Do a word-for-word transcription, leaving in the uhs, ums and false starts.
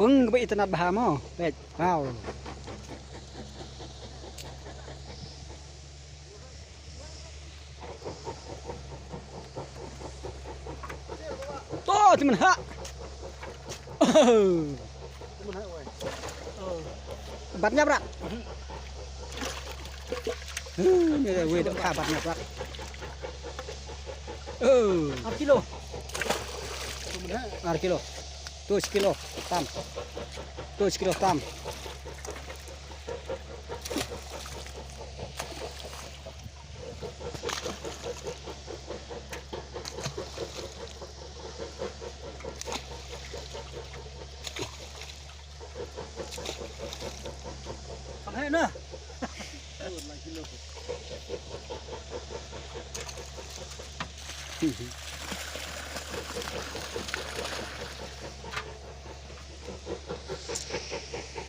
Pung ba itynnad bha mo. Peit. Wow. To, ti mynha. Oh. Bat nyap rat. Huh, ni wei dok kha bat nyap rat. Oh. Ar kilo. Ar kilo. Tu sekilo tam. Tu sekilo tam. Kham heh na.